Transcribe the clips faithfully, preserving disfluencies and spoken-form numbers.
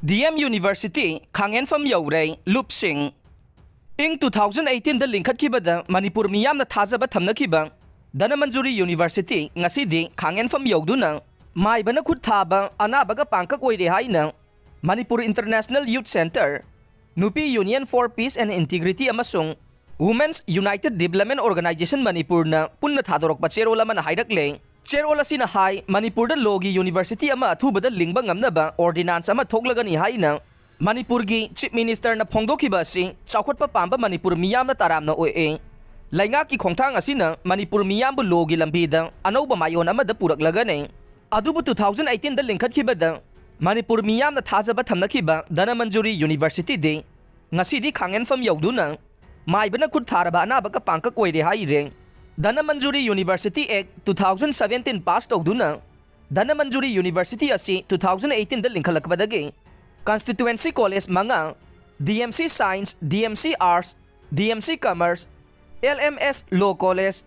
D M university ꯈꯥꯉꯦꯟꯐꯝ ꯌꯧꯔꯦ, ꯂꯨꯞꯁꯤꯡ꯫ ꯏꯪ two thousand ꯑꯩꯇꯤꯟꯗ ꯂꯤꯡꯈꯠꯈꯤꯕꯗ Manipur ꯃꯤꯌꯥꯝꯅ ꯊꯥꯖꯕ ꯊꯝꯅꯈꯤꯕ ꯙꯅꯃꯟꯖꯨꯔꯤ ꯌꯨꯅꯤꯚꯔꯁꯤꯇꯤ ꯉꯁꯤꯗꯤ ꯈꯥꯉꯦꯟꯐꯝ ꯌꯧꯗꯨꯅ ꯃꯥꯏꯕꯅ ꯈꯨꯠ ꯊꯥꯕ, ꯑꯅꯥꯕꯒ ꯄꯥꯡꯀꯛ ꯑꯣꯏꯔꯦ ꯍꯥꯏꯅ ꯃꯅꯤꯄꯨꯔ International Youth Centre, ꯅꯨꯄꯤ Union for Peace and Integrity ꯑꯃꯁꯨꯡ Women's United Development Organisation ꯃꯅꯤꯄꯨꯔꯅ ꯄꯨꯟꯅ ꯊꯥꯗꯣꯔꯛꯄ ꯆꯦꯔꯣꯜ ꯑꯃꯅ ꯍꯥꯏꯔꯛꯂꯦ꯫ ꯆꯦꯔꯣꯜ ꯑꯁꯤꯅ ꯍꯥꯏ, ꯃꯅꯤꯄꯨꯔꯗ ꯂꯣꯒꯤ ꯌꯨꯅꯤꯚꯔꯁꯤꯇꯤ ꯑꯃ ꯑꯊꯨꯕꯗ ꯂꯤꯡꯕ ꯉꯝꯅꯕ ꯑꯣꯔꯗꯤꯅꯥꯟꯁ ꯑꯃ ꯊꯣꯛꯂꯒꯅꯤ ꯍꯥꯏꯅ ꯃꯅꯤꯄꯨꯔꯒꯤ ꯆꯤꯐ ꯃꯤꯅꯤꯁꯇꯔꯅ ꯐꯣꯡꯗꯣꯛꯈꯤꯕ ꯑꯁꯤ ꯆꯥꯎꯈꯠꯄ ꯄꯥꯝꯕ ꯃꯅꯤꯄꯨꯔ ꯃꯤꯌꯥꯝꯅ ꯇꯔꯥꯝꯅ ꯑꯣꯛꯏ꯫ ꯂꯩꯉꯥꯛꯀꯤ ꯈꯣꯡꯊꯥꯡ ꯑꯁꯤꯅ ꯃꯅꯤꯄꯨꯔ ꯃꯤꯌꯥꯝꯕꯨ ꯂꯣꯒꯤ ꯂꯝꯕꯤꯗ ꯑꯅꯧꯕ ꯃꯥꯏꯑꯣꯟ ꯑꯃꯗ ꯄꯨꯔꯛꯂꯒꯅꯤ꯫ ꯑꯗꯨꯕꯨ ꯇꯨ ꯊꯥꯎꯖꯟ ꯑꯩꯇꯤꯟꯗ ꯂꯤꯡꯈꯠꯈꯤꯕꯗ ꯃꯅꯤꯄꯨꯔ ꯃꯤꯌꯥꯝꯅ ꯊꯥꯖꯕ ꯊꯝꯅꯈꯤꯕ ꯙꯅꯃꯟꯖꯨꯔꯤ ꯌꯨꯅꯤꯚꯔꯁꯤꯇꯤꯗꯤ ꯉꯁꯤꯗꯤ ꯈꯥꯉꯦꯟꯐꯝ ꯌꯧꯗꯨꯅ ꯃꯥꯏꯕꯅ ꯈꯨꯠ ꯊꯥꯔꯕ ꯑꯅꯥꯕ ꯀꯄꯥꯡꯀꯛ ꯑꯣꯏꯔꯦ ꯍꯥꯏꯔꯦ꯫ Dhanamanjuri university act two thousand seventeen pass ꯇꯧꯗꯨꯅ ꯙꯅꯃꯟꯖꯨꯔꯤ ꯌꯨꯅꯤꯚꯔꯁꯤꯇꯤ ꯑꯁꯤ ꯇꯨ ꯊꯥꯎꯖꯟ ꯑꯩꯇꯤꯟꯗ ꯂꯤꯡꯈꯠꯂꯛꯄꯗꯒꯤ ꯀꯟꯁꯇꯤꯇ꯭ꯋꯦꯟꯁꯤ ꯀꯣꯂꯦꯖ ꯃꯉꯥ, D M C science, D M C arts, D M C commerce, L M S law college,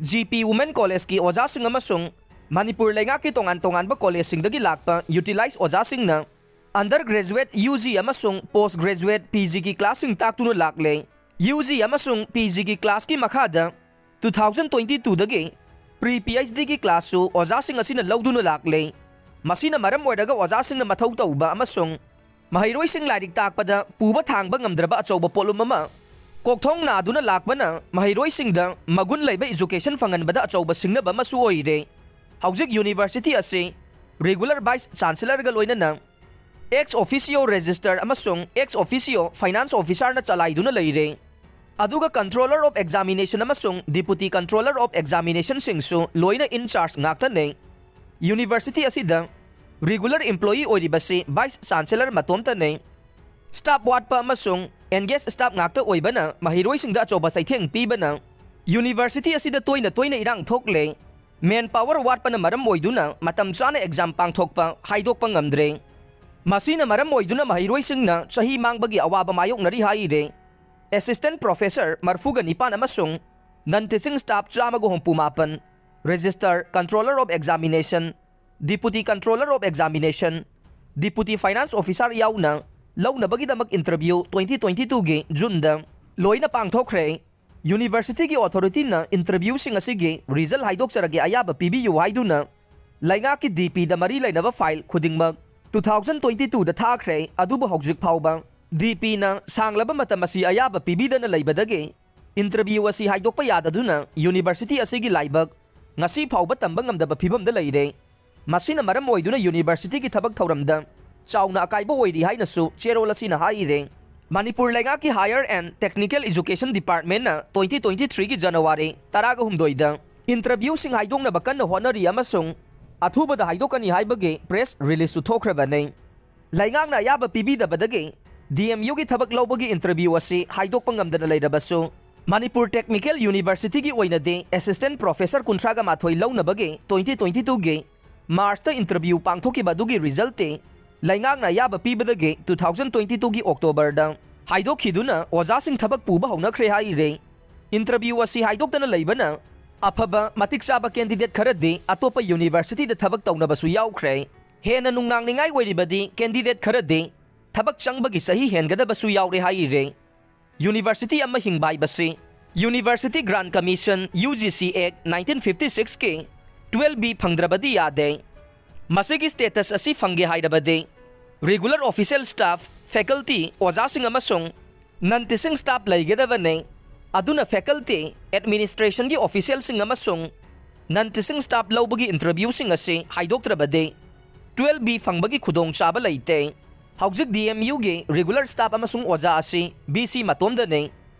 G P women ꯀꯣꯂꯦꯖꯀꯤ ꯑꯣꯖꯥꯁꯤꯡ ꯑꯃꯁꯨꯡ ꯃꯅꯤꯄꯨꯔ ꯂꯩꯉꯥꯛꯀꯤ ꯇꯣꯉꯥꯟ ꯇꯣꯉꯥꯟꯕ ꯀꯣꯂꯦꯖꯁꯤꯡꯗꯒꯤ ꯂꯥꯛꯄ ꯌꯨꯇꯤꯂꯥꯏꯖ ꯑꯣꯖꯥꯁꯤꯡꯅ ꯑꯟꯗꯔ ꯒ꯭ꯔꯦꯖꯨꯑꯦꯠ, ꯌꯨ ꯖꯤ ꯑꯃꯁꯨꯡ ꯄꯣꯁ ꯒ꯭ꯔꯦꯖꯨꯑꯦꯠ, ꯄꯤ ꯖꯤꯒꯤ ꯀ꯭ꯂꯥꯁꯁꯤꯡ ꯇꯥꯛꯇꯨꯅ ꯂꯥꯛꯂꯦ꯫ ꯌꯨ ꯖꯤ ꯑꯃꯁꯨꯡ ꯄꯤ ꯖꯤꯒꯤ ꯀ꯭ꯂꯥꯁꯀꯤ ꯃꯈꯥꯗ ꯇꯨ ꯊꯥꯎꯖꯟ ꯇ꯭ꯋꯦꯟꯇꯤ ꯇꯨꯗꯒꯤ ꯄ꯭ꯔꯤ ꯄꯤ ꯑꯩꯆ ꯗꯤꯒꯤ ꯀ꯭ꯂꯥꯁꯁꯨ ꯑꯣꯖꯥꯁꯤꯡ ꯑꯁꯤꯅ ꯂꯧꯗꯨꯅ ꯂꯥꯛꯂꯦ꯫ ꯃꯁꯤꯅ ꯃꯔꯝ ꯑꯣꯏꯔꯒ ꯑꯣꯖꯥꯁꯤꯡꯅ ꯃꯊꯧ ꯇꯧꯕ ꯑꯃꯁꯨꯡ ꯃꯍꯩꯔꯣꯏꯁꯤꯡ ꯂꯥꯏꯔꯤꯛ ꯇꯥꯛꯄꯗ ꯄꯨꯕ ꯊꯥꯡꯕ ꯉꯝꯗ꯭ꯔꯕ ꯑꯆꯧꯕ ꯄꯣꯠꯂꯨꯝ ꯑꯃ ꯀꯣꯛꯊꯣꯡ ꯅꯥꯗꯨꯅ ꯂꯥꯛꯄꯅ ꯃꯍꯩꯔꯣꯏꯁꯤꯡꯗ ꯃꯒꯨꯟ ꯂꯩꯕ ꯏꯖꯨꯀꯦꯁꯟ ꯐꯪꯍꯟꯕꯗ ꯑꯆꯧꯕ ꯁꯤꯡꯅꯕ ꯑꯃꯁꯨ ꯑꯣꯏꯔꯦ꯫ ꯍꯧꯖꯤꯛ ꯌꯨꯅꯤꯚꯔꯁꯤꯇꯤ ꯑꯁꯤ ꯔꯤꯒꯨꯂꯔ ꯚꯥꯏꯁ ꯆꯥꯟꯁꯦꯂꯔꯒ ꯂꯣꯏꯅꯅ ꯑꯦꯛꯁ ꯑꯣꯐꯤꯁꯤꯌꯣ ꯔꯦꯖꯤꯁꯇꯔ ꯑꯃꯁꯨꯡ ꯑꯦꯛꯁ ꯑꯣꯐꯤꯁꯤꯌꯣ ꯐꯥꯏꯅꯥꯟꯁ ꯑꯣꯐꯤꯁꯥꯔꯅ ꯆꯂꯥꯏꯗꯨꯅ ꯂꯩꯔꯦ꯫ ꯑꯗꯨꯒ Controller of Examination ꯑꯃꯁꯨꯡ Deputy Controller of Examinationꯁꯤꯡꯁꯨ ꯂꯣꯏꯅ in charge ꯉꯥꯛꯇꯅꯦ꯫ ꯌꯨꯅꯤꯚꯔꯁꯤꯇꯤ ꯑꯁꯤꯗ ꯔꯤꯒꯨꯂꯔ ꯏꯝꯄ꯭ꯂꯣꯌꯤ ꯑꯣꯏꯔꯤꯕꯁꯤ ꯚꯥꯏꯁ ꯆꯥꯟꯁꯦꯂꯔ ꯃꯇꯣꯝꯇꯅꯦ꯫ ꯁ꯭ꯇꯥꯐ ꯋꯥꯠꯄ ꯑꯃꯁꯨꯡ ꯑꯦꯟꯒꯦꯖ ꯁ꯭ꯇꯥꯐ ꯉꯥꯛꯇ ꯑꯣꯏꯕꯅ ꯃꯍꯩꯔꯣꯏꯁꯤꯡꯗ ꯑꯆꯧꯕ ꯆꯩꯊꯦꯡ ꯄꯤꯕꯅ ꯌꯨꯅꯤꯚꯔꯁꯤꯇꯤ ꯑꯁꯤꯗ ꯇꯣꯏꯅ ꯇꯣꯏꯅ ꯏꯔꯥꯡ ꯊꯣꯛꯂꯦ꯫ ꯃꯦꯟ ꯄꯥꯋꯔ ꯋꯥꯠꯄꯅ ꯃꯔꯝ ꯑꯣꯏꯗꯨꯅ ꯃꯇꯝ ꯆꯥꯅ ꯑꯦꯛꯖꯥꯝ ꯄꯥꯡꯊꯣꯛꯄ ꯍꯥꯏꯗꯣꯛꯄ ꯉꯝꯗ꯭ꯔꯦ꯫ ꯃꯁꯤꯅ ꯃꯔꯝ ꯑꯣꯏꯗꯨꯅ ꯃꯍꯩꯔꯣꯏꯁꯤꯡꯅ ꯆꯍꯤ ꯃꯥꯡꯕꯒꯤ ꯑꯋꯥꯕ ꯃꯥꯌꯣꯛꯅꯔꯤ ꯍꯥꯏꯔꯦ꯫ ꯑꯦꯁꯤꯁꯇꯦꯟꯠ ꯄ꯭ꯔꯣꯐꯦꯁꯔ ꯃꯔꯐꯨꯒ ꯅꯤꯄꯥꯟ ꯑꯃꯁꯨꯡ ꯅꯟ ꯇꯤꯆꯤꯡ ꯁ꯭ꯇꯥꯐ ꯆꯥꯝꯃꯒ ꯍꯨꯝꯐꯨ ꯃꯥꯄꯟ, register, Controller of Examination, Deputy Controller of Examination, Deputy Finance Officer ꯌꯥꯎꯅ ꯂꯧꯅꯕꯒꯤꯗꯃꯛ interview twenty twenty-twoꯒꯤ Juneꯗ ꯂꯣꯏꯅ ꯄꯥꯡꯊꯣꯛꯈ꯭ꯔꯦ꯫ Universityꯒꯤ authorityꯅ interviewꯁꯤꯡ ꯑꯁꯤꯒꯤ result ꯍꯥꯏꯗꯣꯛꯆꯔꯒꯦ ꯑꯌꯥꯕ ꯄꯤꯕꯤꯌꯨ ꯍꯥꯏꯗꯨꯅ ꯂꯩꯉꯥꯛꯀꯤ DPꯗ ꯃꯔꯤ ꯂꯩꯅꯕ file ꯈꯨꯗꯤꯡꯃꯛ two thousand twenty-twoꯗ ꯊꯥꯈ꯭ꯔꯦ꯫ ꯑꯗꯨꯕꯨ ꯍꯧꯖꯤꯛ ꯐꯥꯎꯕ DPꯅ ꯁꯥꯡꯂꯕ ꯃꯇꯝ ꯑꯁꯤ ꯑꯌꯥꯕ ꯄꯤꯕꯤꯗꯅ ꯂꯩꯕꯗꯒꯤ interview ꯑꯁꯤ ꯍꯥꯏꯗꯣꯛꯄ ꯌꯥꯗꯗꯨꯅ university ꯑꯁꯤꯒꯤ ꯂꯥꯏꯕꯛ ꯉꯁꯤ ꯐꯥꯎꯕ ꯇꯝꯕ ꯉꯝꯗꯕ ꯐꯤꯕꯝꯗ ꯂꯩꯔꯦ꯫ ꯃꯁꯤꯅ ꯃꯔꯝ ꯑꯣꯏꯗꯨꯅ universityꯒꯤ ꯊꯕꯛ ꯊꯧꯔꯝꯗ ꯆꯥꯎꯅ ꯑꯀꯥꯏꯕ ꯑꯣꯏꯔꯤ ꯍꯥꯏꯅꯁꯨ ꯆꯦꯔꯣꯜ ꯑꯁꯤꯅ ꯍꯥꯏꯔꯦ꯫ ꯃꯅꯤꯄꯨꯔ ꯂꯩꯉꯥꯛꯀꯤ Higher and Technical Education Departmentꯅ twenty twenty-threeꯒꯤ January ꯇꯔꯥꯒ ꯍꯨꯝꯗꯣꯏꯗ interviewꯁꯤꯡ ꯍꯥꯏꯗꯣꯛꯅꯕ ꯀꯟꯅ ꯍꯣꯠꯅꯔꯤ ꯑꯃꯁꯨꯡ ꯑꯊꯨꯕꯗ ꯍꯥꯏꯗꯣꯛꯀꯅꯤ ꯍꯥꯏꯕꯒꯤ press releaseꯁꯨ ꯊꯣꯛꯈ꯭ꯔꯕꯅꯤ꯫ ꯂꯩꯉꯥꯛꯅ ꯑꯌꯥꯕ ꯄꯤꯕꯤꯗꯕꯗꯒꯤ DMUꯒꯤ ꯊꯕꯛ ꯂꯧꯕꯒꯤ interview ꯑꯁꯤ ꯍꯥꯏꯗꯣꯛꯄ ꯉꯝꯗꯅ ꯂꯩꯔꯕꯁꯨ, ꯃꯅꯤꯄꯨꯔ Technical Universityꯒꯤ ꯑꯣꯏꯅꯗꯤ assistant professor ꯀꯨꯟꯊ꯭ꯔꯥꯒ ꯃꯥꯊꯣꯏ ꯂꯧꯅꯕꯒꯤ twenty twenty-twoꯒꯤ Marchꯇ interview ꯄꯥꯡꯊꯣꯛꯈꯤꯕ ꯑꯗꯨꯒꯤ resultꯇꯤ ꯂꯩꯉꯥꯛꯅ ꯑꯌꯥꯕ ꯄꯤꯕꯗꯒꯤ two thousand twenty-twoꯒꯤ Octoberꯗ ꯍꯥꯏꯗꯣꯛꯈꯤꯗꯨꯅ ꯑꯣꯖꯥꯁꯤꯡ ꯊꯕꯛ ꯄꯨꯕ ꯍꯧꯅꯈ꯭ꯔꯦ ꯍꯥꯏꯔꯦ꯫ Interview ꯑꯁꯤ ꯍꯥꯏꯗꯣꯛꯇꯅ ꯂꯩꯕꯅ ꯑꯐꯕ ꯃꯇꯤꯛ ꯆꯥꯕ candidate ꯈꯔꯗꯤ ꯑꯇꯣꯞꯄ universityꯗ ꯊꯕꯛ ꯇꯧꯅꯕꯁꯨ ꯌꯥꯎꯈ꯭ꯔꯦ꯫ ꯍꯦꯟꯅ ꯅꯨꯡꯅꯥꯡꯅꯤꯡꯉꯥꯏ ꯑꯣꯏꯔꯤꯕꯗꯤ candidate ꯈꯔꯗꯤ ꯊꯕꯛ ꯆꯪꯕꯒꯤ ꯆꯍꯤ ꯍꯦꯟꯒꯗꯕꯁꯨ ꯌꯥꯎꯔꯦ ꯍꯥꯏꯔꯦ꯫ University ꯑꯃ ꯍꯤꯡꯕ ꯍꯥꯏꯕꯁꯤ University Grant Commission, UGC Act nineteen fifty-sixꯀꯤ twelve B ꯐꯪꯗ꯭ꯔꯕꯗꯤ ꯌꯥꯗꯦ꯫ ꯃꯁꯤꯒꯤ status ꯑꯁꯤ ꯐꯪꯒꯦ ꯍꯥꯏꯔꯕꯗꯤ regular official staff, faculty, ꯑꯣꯖꯥꯁꯤꯡ ꯑꯃꯁꯨꯡ non teaching staff ꯂꯩꯒꯗꯕꯅꯤ꯫ ꯑꯗꯨꯅ faculty, administrationꯒꯤ officialꯁꯤꯡ ꯑꯃꯁꯨꯡ non teaching staff ꯂꯧꯕꯒꯤ interviewꯁꯤꯡ ꯑꯁꯤ ꯍꯥꯏꯗꯣꯛꯇ꯭ꯔꯕꯗꯤ twelve B ꯐꯪꯕꯒꯤ ꯈꯨꯗꯣꯡꯆꯥꯕ ꯂꯩꯇꯦ꯫ ꯍꯧꯖꯤꯛ DMUꯒꯤ regular staff ꯑꯃꯁꯨꯡ ꯑꯣꯖꯥ ꯑꯁꯤ VC ꯃꯇꯣꯝꯗꯅꯤ꯫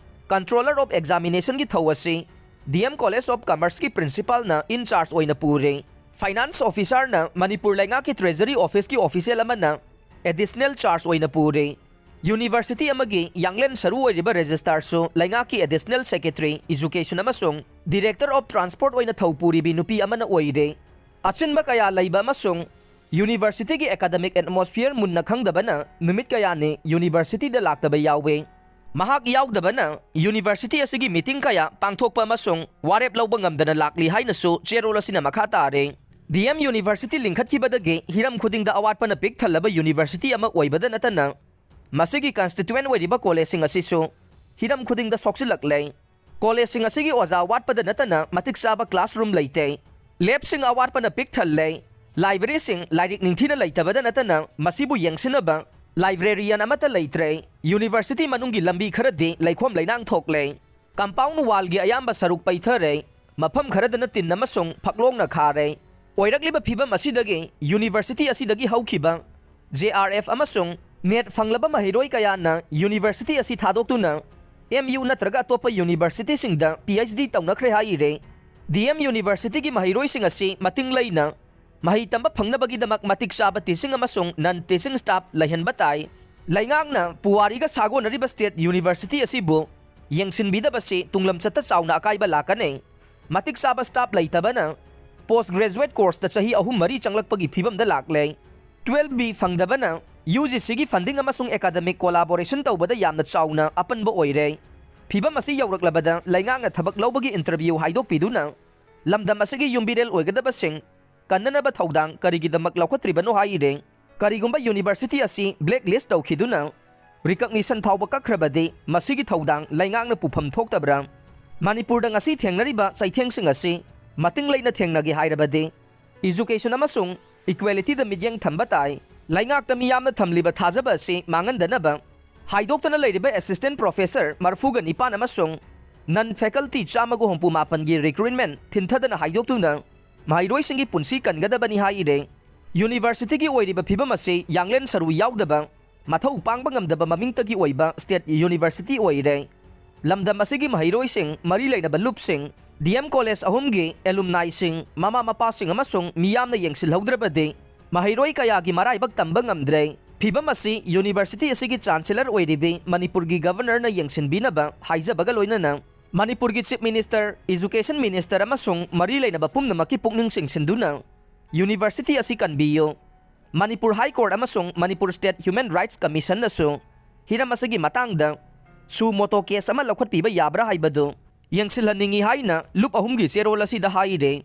Controller of Examinationꯒꯤ ꯊꯧ ꯑꯁꯤ DM College of Commerceꯀꯤ principalꯅ in charge ꯑꯣꯏꯅ ꯄꯨꯔꯦ꯫ Finance officerꯅ ꯃꯅꯤꯄꯨꯔ ꯂꯩꯉꯥꯛꯀꯤ Treasury Officeꯀꯤ official ꯑꯃꯅ additional charge ꯑꯣꯏꯅ ꯄꯨꯔꯦ꯫ University ꯑꯃꯒꯤ ꯌꯥꯡꯂꯦꯟ ꯁꯔꯨ ꯑꯣꯏꯔꯤꯕ registrarꯁꯨ ꯂꯩꯉꯥꯛꯀꯤ additional secretary, education ꯑꯃꯁꯨꯡ director of transport ꯑꯣꯏꯅ ꯊꯧ ꯄꯨꯔꯤꯕꯤ ꯅꯨꯄꯤ ꯑꯃꯅ ꯑꯣꯏꯔꯦ꯫ ꯑꯆꯤꯟꯕ ꯀꯌꯥ ꯂꯩꯕ ꯑꯃꯁꯨꯡ universityꯒꯤ academic atmosphere ꯃꯨꯟꯅ ꯈꯪꯗꯕꯅ ꯅꯨꯃꯤꯠ ꯀꯌꯥꯅꯤ universityꯗ ꯂꯥꯛꯇꯕ ꯌꯥꯎꯋꯦ꯫ ꯃꯍꯥꯛ ꯌꯥꯎꯗꯕꯅ university ꯑꯁꯤꯒꯤ meeting ꯀꯌꯥ ꯄꯥꯡꯊꯣꯛꯄ ꯑꯃꯁꯨꯡ ꯋꯥꯔꯦꯞ ꯂꯧꯕ ꯉꯝꯗꯅ ꯂꯥꯛꯂꯤ ꯍꯥꯏꯅꯁꯨ ꯆꯦꯔꯣꯜ ꯑꯁꯤꯅ ꯃꯈꯥ ꯇꯥꯔꯦ꯫ ꯗꯤ ꯑꯦꯝ ꯌꯨꯅꯤꯚꯔꯁꯤꯇꯤ ꯂꯤꯡꯈꯠꯈꯤꯕꯗꯒꯤ ꯍꯤꯔꯝ ꯈꯨꯗꯤꯡꯗ ꯑꯋꯥꯠꯄꯅ ꯄꯤꯛ ꯊꯜꯂꯕ ꯌꯨꯅꯤꯚꯔꯁꯤꯇꯤ ꯑꯃ ꯑꯣꯏꯕꯗ ꯅꯠꯇꯅ, ꯃꯁꯤꯒꯤ ꯀꯟꯁꯇꯤꯇ꯭ꯌꯨꯑꯦꯟ ꯑꯣꯏꯔꯤꯕ ꯀꯣꯂꯦꯖꯁꯤꯡ ꯑꯁꯤꯁꯨ ꯍꯤꯔꯝ ꯈꯨꯗꯤꯡꯗ ꯁꯣꯛꯆꯤꯜꯂꯛꯂꯦ꯫ ꯀꯣꯂꯦꯖꯁꯤꯡ ꯑꯁꯤꯒꯤ ꯑꯣꯖꯥ ꯋꯥꯠꯄꯗ ꯅꯠꯇꯅ ꯃꯇꯤꯛ ꯆꯥꯕ ꯀ꯭ꯂꯥꯁꯔꯨꯝ ꯂꯩꯇꯦ꯫ ꯂꯦꯕꯁꯤꯡ ꯑꯋꯥꯠꯄꯅ ꯄꯤꯛ ꯊꯜꯂꯦ꯫ ꯂꯥꯏꯕ꯭ꯔꯦꯔꯤꯁꯤꯡ ꯂꯥꯏꯔꯤꯛ ꯅꯤꯡꯊꯤꯅ ꯂꯩꯇꯕꯗ ꯅꯠꯇꯅ ꯃꯁꯤꯕꯨ ꯌꯦꯡꯁꯤꯟꯅꯕ ꯂꯥꯏꯕ꯭ꯔꯦꯔꯤꯌꯟ ꯑꯃꯠꯇ ꯂꯩꯇ꯭ꯔꯦ꯫ ꯌꯨꯅꯤꯚꯔꯁꯤꯇꯤ ꯃꯅꯨꯡꯒꯤ ꯂꯝꯕꯤ ꯈꯔꯗꯤ ꯂꯩꯈꯣꯝ ꯂꯩꯅꯥꯡ ꯊꯣꯛꯂꯦ꯫ ꯀꯝꯄꯥꯎꯟ ꯋꯥꯜꯒꯤ ꯑꯌꯥꯝꯕ ꯁꯔꯨꯛ ꯄꯩꯊꯔꯦ꯫ ꯃꯐꯝ ꯈꯔꯗꯅ ꯇꯤꯟ ꯑꯃꯁꯨꯡ ꯐꯛꯂꯣꯡꯅ ꯈꯥꯔꯦ꯫ ꯑꯣꯏꯔꯛꯂꯤꯕ ꯐꯤꯚꯝ ꯑꯁꯤꯗꯒꯤ ꯌꯨꯅꯤꯚꯔꯁꯤꯇꯤ ꯑꯁꯤꯗꯒꯤ ꯍꯧꯈꯤꯕ ꯖꯦ ꯑꯥꯔ ꯑꯦꯐ ꯑꯃꯁꯨꯡ ꯅꯦꯠ ꯐꯪꯂꯕ ꯃꯍꯩꯔꯣꯏ ꯀꯌꯥꯅ ꯌꯨꯅꯤꯚꯔꯁꯤꯇꯤ ꯑꯁꯤ ꯊꯥꯗꯣꯛꯇꯨꯅ ꯑꯦꯝ ꯌꯨ ꯅꯠꯇ꯭ꯔꯒ ꯑꯇꯣꯞꯄ ꯌꯨꯅꯤꯚꯔꯁꯤꯇꯤꯁꯤꯡꯗ ꯄꯤ ꯑꯩꯆ ꯗꯤ ꯇꯧꯅꯈ꯭ꯔꯦ ꯍꯥꯏꯔꯤ꯫ ꯗꯤ ꯑꯦꯝ ꯌꯨꯅꯤꯚꯔꯁꯤꯇꯤꯒꯤ ꯃꯍꯩꯔꯣꯏꯁꯤꯡ ꯑꯁꯤ ꯃꯇꯤꯡ ꯂꯩꯅ ꯃꯍꯩ ꯇꯝꯕ ꯐꯪꯅꯕꯒꯤꯗꯃꯛ ꯃꯇꯤꯛ ꯆꯥꯕ ꯇꯤꯆꯤꯡ ꯑꯃꯁꯨꯡ ꯅꯟ ꯇꯤꯆꯤꯡ ꯁ꯭ꯇꯥꯐ ꯂꯩꯍꯟꯕ ꯇꯥꯏ꯫ ꯂꯩꯉꯥꯛꯅ ꯄꯨꯋꯥꯔꯤꯒ ꯁꯥꯒꯣꯟꯅꯔꯤꯕ ꯁ꯭ꯇꯦꯠ ꯌꯨꯅꯤꯚꯔꯁꯤꯇꯤ ꯑꯁꯤꯕꯨ ꯌꯦꯡꯁꯤꯟꯕꯤꯗꯕꯁꯤ ꯇꯨꯡꯂꯝꯆꯠꯇ ꯆꯥꯎꯅ ꯑꯀꯥꯏꯕ ꯂꯥꯛꯀꯅꯤ꯫ ꯃꯇꯤꯛ ꯆꯥꯕ ꯁ꯭ꯇꯥꯐ ꯂꯩꯇꯕꯅ ꯄꯣꯁ ꯒ꯭ꯔꯦꯖꯨꯑꯦꯠ ꯀꯣꯔꯁꯇ ꯆꯍꯤ ꯑꯍꯨꯝ ꯃꯔꯤ ꯆꯪꯂꯛꯄꯒꯤ ꯐꯤꯕꯝꯗ ꯂꯥꯛꯂꯦ꯫ ꯇꯨꯋꯦꯜꯐ ꯕꯤ ꯐꯪꯗꯕꯅ ꯌꯨ ꯖꯤ ꯁꯤꯒꯤ ꯐꯟꯗꯤꯡ ꯑꯃꯁꯨꯡ ꯑꯦꯀꯥꯗꯃꯤꯛ ꯀꯣꯂꯥꯕꯣꯔꯦꯁꯟ ꯇꯧꯕꯗ ꯌꯥꯝꯅ ꯆꯥꯎꯅ ꯑꯄꯟꯕ ꯑꯣꯏꯔꯦ꯫ ꯐꯤꯕꯝ ꯑꯁꯤ ꯌꯧꯔꯛꯂꯕꯗ ꯂꯩꯉꯥꯛꯅ ꯊꯕꯛ ꯂꯧꯕꯒꯤ ꯏꯟꯇꯔꯚ꯭ꯌꯨ ꯍꯥꯏꯗꯣꯛꯄꯤꯗꯨꯅ ꯂꯝꯗꯝ ꯑꯁꯤꯒꯤ ꯌꯨꯝꯕꯤꯔꯦꯜ ꯑꯣꯏꯒꯗꯕꯁꯤꯡ ꯀꯟꯅꯅꯕ ꯊꯧꯗꯥꯡ ꯀꯔꯤꯒꯤꯗꯃꯛ ꯂꯧꯈꯠꯇ꯭ꯔꯤꯕꯅꯣ ꯍꯥꯏꯔꯦ꯫ ꯀꯔꯤꯒꯨꯝꯕ ꯌꯨꯅꯤꯚꯔꯁꯤꯇꯤ ꯑꯁꯤ ꯕ꯭ꯂꯦꯛ ꯂꯤꯁ ꯇꯧꯈꯤꯗꯨꯅ ꯔꯤꯀꯛꯅꯤꯁꯟ ꯐꯥꯎꯕ ꯀꯛꯈ꯭ꯔꯕꯗꯤ ꯃꯁꯤꯒꯤ ꯊꯧꯗꯥꯡ ꯂꯩꯉꯥꯛꯅ ꯄꯨꯐꯝ ꯊꯣꯛꯇꯕ꯭ꯔꯥ? ꯃꯅꯤꯄꯨꯔꯗ ꯉꯁꯤ ꯊꯦꯡꯅꯔꯤꯕ ꯆꯩꯊꯦꯡꯁꯤꯡ ꯑꯁꯤ ꯃꯇꯤꯡ ꯂꯩꯅ ꯊꯦꯡꯅꯒꯦ ꯍꯥꯏꯔꯕꯗꯤ ꯏꯖꯨꯀꯦꯁꯟ ꯑꯃꯁꯨꯡ ꯏꯀ꯭ꯋꯦꯂꯤꯇꯤꯗ ꯃꯤꯠꯌꯦꯡ ꯊꯝꯕ ꯇꯥꯏ꯫ ꯂꯩꯉꯥꯛꯇ ꯃꯤꯌꯥꯝꯅ ꯊꯝꯂꯤꯕ ꯊꯥꯖꯕ ꯑꯁꯤ ꯃꯥꯡꯍꯟꯗꯅꯕ ꯍꯥꯏꯗꯣꯛꯇꯅ ꯂꯩꯔꯤꯕ ꯑꯦꯁꯤꯁꯇꯦꯟ ꯄ꯭ꯔꯣꯐꯦꯁꯔ ꯃꯔꯐꯨꯒ ꯅꯤꯄꯥꯟ ꯑꯃꯁꯨꯡ ꯅꯟ ꯐꯦꯀꯜꯇꯤ ꯆꯥꯝꯃꯒ ꯍꯨꯝꯐꯨ ꯃꯥꯄꯟꯒꯤ ꯔꯤꯀ꯭ꯔꯨꯏꯠꯃꯦꯟ ꯊꯤꯟꯊꯗꯅ ꯍꯥꯏꯗꯣꯛꯇꯨꯅ ꯃꯍꯩꯔꯣꯏꯁꯤꯡꯒꯤ ꯄꯨꯟꯁꯤ ꯀꯟꯒꯗꯕꯅꯤ ꯍꯥꯏꯔꯦ꯫ ꯌꯨꯅꯤꯚꯔꯁꯤꯇꯤꯒꯤ ꯑꯣꯏꯔꯤꯕ ꯐꯤꯕꯝ ꯑꯁꯤ ꯌꯥꯡꯂꯦꯟ ꯁꯔꯨ ꯌꯥꯎꯗꯕ ꯃꯊꯧ ꯄꯥꯡꯕ ꯉꯝꯗꯕ ꯃꯃꯤꯡꯇꯒꯤ ꯑꯣꯏꯕ ꯁ꯭ꯇꯦꯠ ꯌꯨꯅꯤꯚꯔꯁꯤꯇꯤ ꯑꯣꯏꯔꯦ꯫ ꯂꯝꯗꯝ ꯑꯁꯤꯒꯤ ꯃꯍꯩꯔꯣꯏꯁꯤꯡ, ꯃꯔꯤ ꯂꯩꯅꯕ ꯂꯨꯞꯁꯤꯡ, ꯗꯤ ꯑꯦꯝ ꯀꯣꯂꯦꯖ ꯑꯍꯨꯝꯒꯤ ꯑꯦꯂꯨꯝꯅꯥꯏꯁꯤꯡ, ꯃꯃꯥ ꯃꯄꯥꯁꯤꯡ ꯑꯃꯁꯨꯡ ꯃꯤꯌꯥꯝꯅ ꯌꯦꯡꯁꯤꯜꯍꯧꯗ꯭ꯔꯕꯗꯤ ꯃꯍꯩꯔꯣꯏ ꯀꯌꯥꯒꯤ ꯃꯔꯥꯏꯕꯛ ꯇꯝꯕ ꯉꯝꯗ꯭ꯔꯦ꯫ ꯐꯤꯕꯝ ꯑꯁꯤ ꯌꯨꯅꯤꯚꯔꯁꯤꯇꯤ ꯑꯁꯤꯒꯤ ꯆꯥꯟꯁꯦꯂꯔ ꯑꯣꯏꯔꯤꯕꯤ ꯃꯅꯤꯄꯨꯔꯒꯤ ꯒꯚꯔꯅꯔꯅ ꯌꯦꯡꯁꯤꯟꯕꯤꯅꯕ ꯍꯥꯏꯖꯕꯒ ꯂꯣꯏꯅꯅ ꯃꯅꯤꯄꯨꯔꯒꯤ ꯆꯤꯐ ꯃꯤꯅꯤꯁꯇꯔ, ꯏꯖꯨꯀꯦꯁꯟ ꯃꯤꯅꯤꯁꯇꯔ ꯑꯃꯁꯨꯡ ꯃꯔꯤ ꯂꯩꯅꯕ ꯄꯨꯝꯅꯃꯛꯀꯤ ꯄꯨꯛꯅꯤꯡ ꯆꯤꯡꯁꯤꯟꯗꯨꯅ ꯌꯨꯅꯤꯚꯔꯁꯤꯇꯤ ꯑꯁꯤ ꯀꯟꯕꯤꯌꯨ꯫ ꯃꯅꯤꯄꯨꯔ ꯍꯥꯏ ꯀꯣꯔꯠ ꯑꯃꯁꯨꯡ ꯃꯅꯤꯄꯨꯔ ꯁ꯭ꯇꯦꯠ ꯍ꯭ꯌꯨꯃꯦꯟ ꯔꯥꯏꯠꯁ ꯀꯃꯤꯁꯟꯅꯁꯨ ꯍꯤꯔꯝ ꯑꯁꯤꯒꯤ ꯃꯇꯥꯡꯗ ꯁꯨ ꯃꯣꯇꯣ ꯀꯦꯁ ꯑꯃ ꯂꯧꯈꯠꯄꯤꯕ ꯌꯥꯕ꯭ꯔꯥ ꯍꯥꯏꯕꯗꯨ ꯌꯦꯡꯁꯤꯜꯍꯟꯅꯤꯡꯏ ꯍꯥꯏꯅ ꯂꯨꯞ ꯑꯍꯨꯝꯒꯤ ꯆꯦꯔꯣꯜ ꯑꯁꯤꯗ ꯍꯥꯏꯔꯦ꯫